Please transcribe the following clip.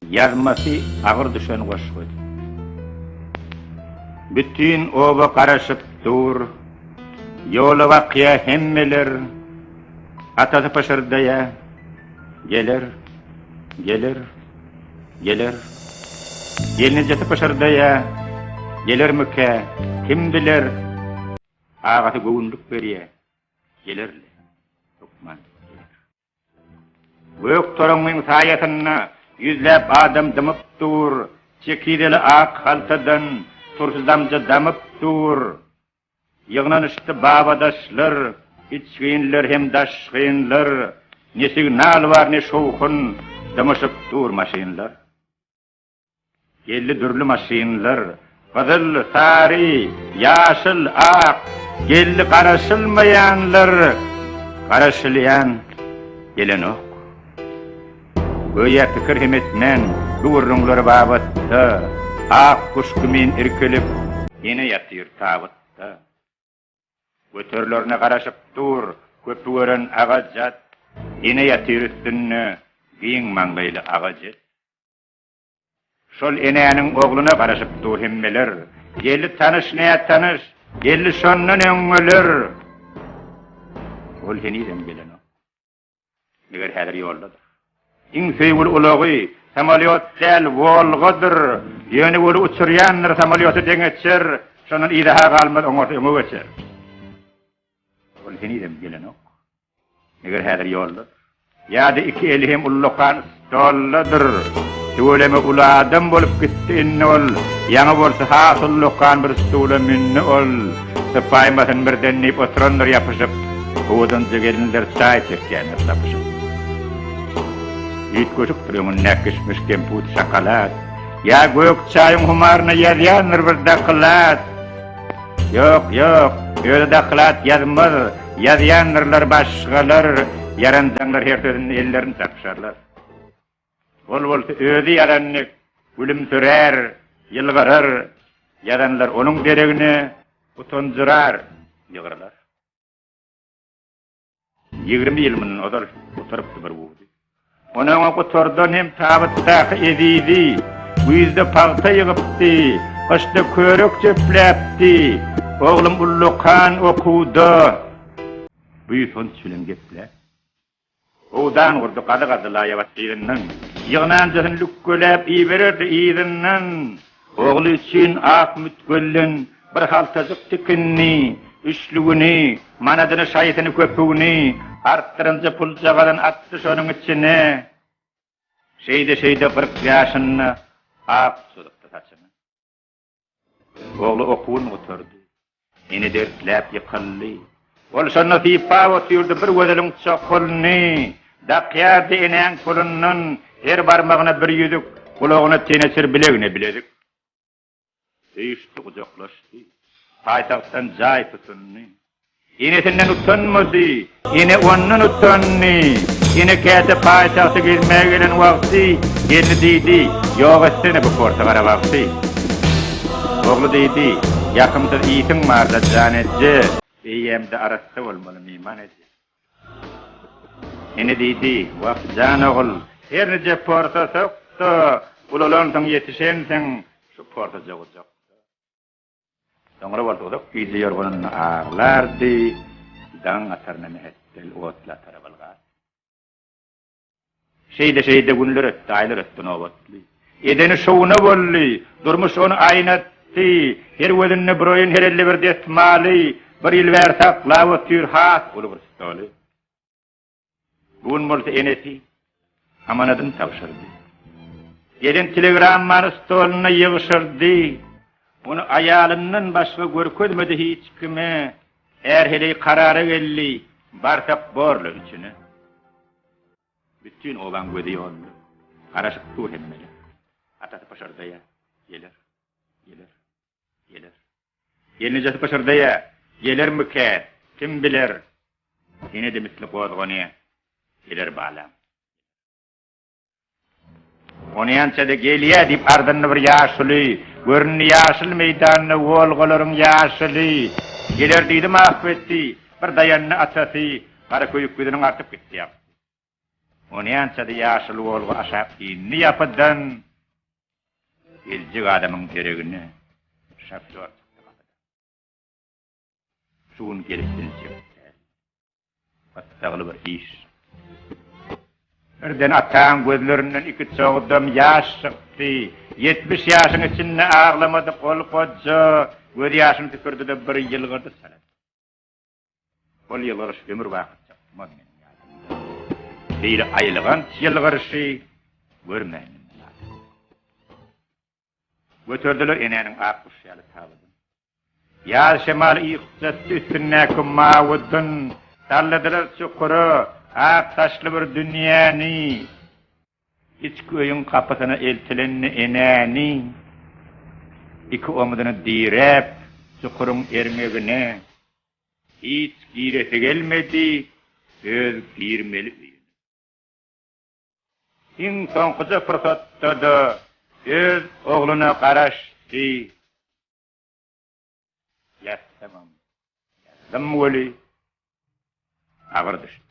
Ýazmasy agyr düşen goşgudy. Bütin oba garaşyp dur. Ýola bakýa hemmeler. Atasy pyşyrdaýa, Geler, geler, geler. Gelnejesi pyşyrdaýa, Gelermikä, kim biler. Agasy göwünlik berýä, Geler-le, hökman geler. Gök toraňňyň saýasynda ýüzläp adam dymyp dur, Çekizeli ak haltadan turşy damja damyp dur. Ýygnanyşdy babadaşlar, içginler hem daşgynlar, Ne signal bar, ne şowhun, dymyşyp dur maşynlar. Geldi dürli maşynlar, gyzyl, sary, ýaşyl, ak, Geldi garaşylmaýanlar, garaşylýan gelenok. Göýä pikir hem etmän bu gürrüňler babatda, Ak guş kimin irkilip, ene ýatyr tabytda. Göterilerine garaşyp dur, köpi gören agaç at, Ene ýatyr üstünde, giň maňlaýly agaç et. Şol enäniň ogluna garaşyp dur hemmeler. Geldi tanyş nätanyş, geldi şondan öňňeler. Ol henizem gelenok. Meger häzir ýoldadyr. Iň söýgüli ulagy samolýot däl, Wolgadyr. Ýöne weli uçurýandyr, samolýota deňeçer. Şondan yza-ha galmaz, oňarsa öňe geçer. Ol henizem gelenok. Meger häzir ýoldadyr. Ýa-da iki eli hem ullakan stoldadyr. Tüweleme uly adam bolup gitdi indi ol. Ýaňy bolsa has ullakan bir stula mündi ol. Sypaýmasyn birden diýip oturandyr ýapyşyp. Owadanja gelinler çaý çekýändir tapyşyp. Üýtgeşikdir öňündäki kişmiş, kemput, şokolad. Ýa gök çaýyň humaryna ýazýandyr bir doklad. Ýok, ýok, özi doklad ýazmaz, ýazýandyrlar başgalar, ýaranjaňlar her sözünde ellerini çarpyşarlar. Ol bolsa özi ýazan dek gülümsirär, ýylgyrar, ýazanlar onuň deregine utanjyrar, ýygrylar. 20 ýyl mundan ozal gutarypdy bir guzy. Onuň gutardan hem tabytdaky ezizi güýzde pagta ýygypdy, gyşda körek çöpläpdi. Oglum ullakan okuwda buýsanç bilen gepläp. Howdan gurdy gazy-gazy laýabat yzyndan. Ýygnanjasyny lükgeläp ibererdi yzyndan. Ogly üçin ak mütgellen bir haltajyk tikindi, üçlügini, manadyny, şaýsyny, köpügini artdyrynja puljagazyn atdy şonuň içine. Şeýde-şeýde 40 ýaşynda ak çyzykdy saçyny. Ogly okuwyny gutardy. Ene dertläp ýykyldy. Ol şonda sypap otyrdy bir gözeliň çokulyny. Dakýardy enäň pulundan her barmagyna bir ýüzük, gulagyna teneçir, bilegine bilezik. Söýüşdi, gujaklaşdy. Paýtagtdan jaý tutundy. Enesinden utanmady, ene ondan utandy. Ene käte paýtagta gezmäge gelen wagty gelni diýdi, Ýok etsene bu porsa gara bagty. Ogly diýdi, Ýakymsyz ysyň bar-da, jan eje, eýýäm-de arassa bolmaly myman eje. Ene diýdi, Wah, jan ogul, her nije porsasak-da, ulalansyň, ýetişensiň, şu porsaja gujak. Soňra bolsa uzak gije ýorganynda aglardy, daň ataryna mähetdel otly atara bylgardy. Şeýde-şeýde günler ötdi, aýlar ötdi nobatly. Edeni şowuna boldy, durmuş ony aýnatdy. Her gözünde bir oýun, her elde bir desmaly, bir ýyl bäri saklap otyr has uly bir stoly. Bu gün bolsa enesi amanadyny tabşyrdy. Gelen telegrammany stolunda ýygşyrdy. Ony aýalyndan başga görkezmedi hiç kime. Är-heleý karara geldi, barsak borla üçüne. Bütin obaň gözi ýolda. Garaşyp dur hemmeler. Atasy pyşyrdaýar, Geler, geler, geler. Gelnejesi pyşyrdaýar, Gelermikä, kim biler. Ene-de misli gozganýar, Geler balam. Onýança-da gelýär diýip ardyndy bir ýaşuly. Göründi ýaşyl meýdanda Wolgalaryň ýaşyly. Geler diýdim ahbeti, bir daýandy atasy, Gara köýük ýüzüniň artyp gitdi ýagty. Onýança-da ýaşyl Wolga aşak indi ýapydan. Geljek adamyň deregine şofýor çykdy gapydan. Şu gün gelip biljek däl. Gyssagly bir iş. Birden ataň gözlerinden iki çogdam ýaş çykdy. 70 ýaşyň içinde aglamadyk ol goja gözýaşyny süpürdi-de bir ýylgyrdy çala. Ol ýylgyryş ömür baky çykmaz meniň ýadymdan. Beýle aýylganç ýylgyryşy görmändim men adamda. Göterdiler enäniň ak guş ýaly tabydyny. Ýaz şemaly ýykjatdy üstündäki mawudyn. Salladylar çukura ak daşly bir dünýäni. Içki öýüň gapysyna eltilende enäni iki omzuny diräp çukuryň erňegine hiç giresi gelmedi öz girmeli öýüne. Iň soňkuja pursatda-da öz ogluna garaşdy. Ýatsamam, ýazdym weli, agyr düşdi.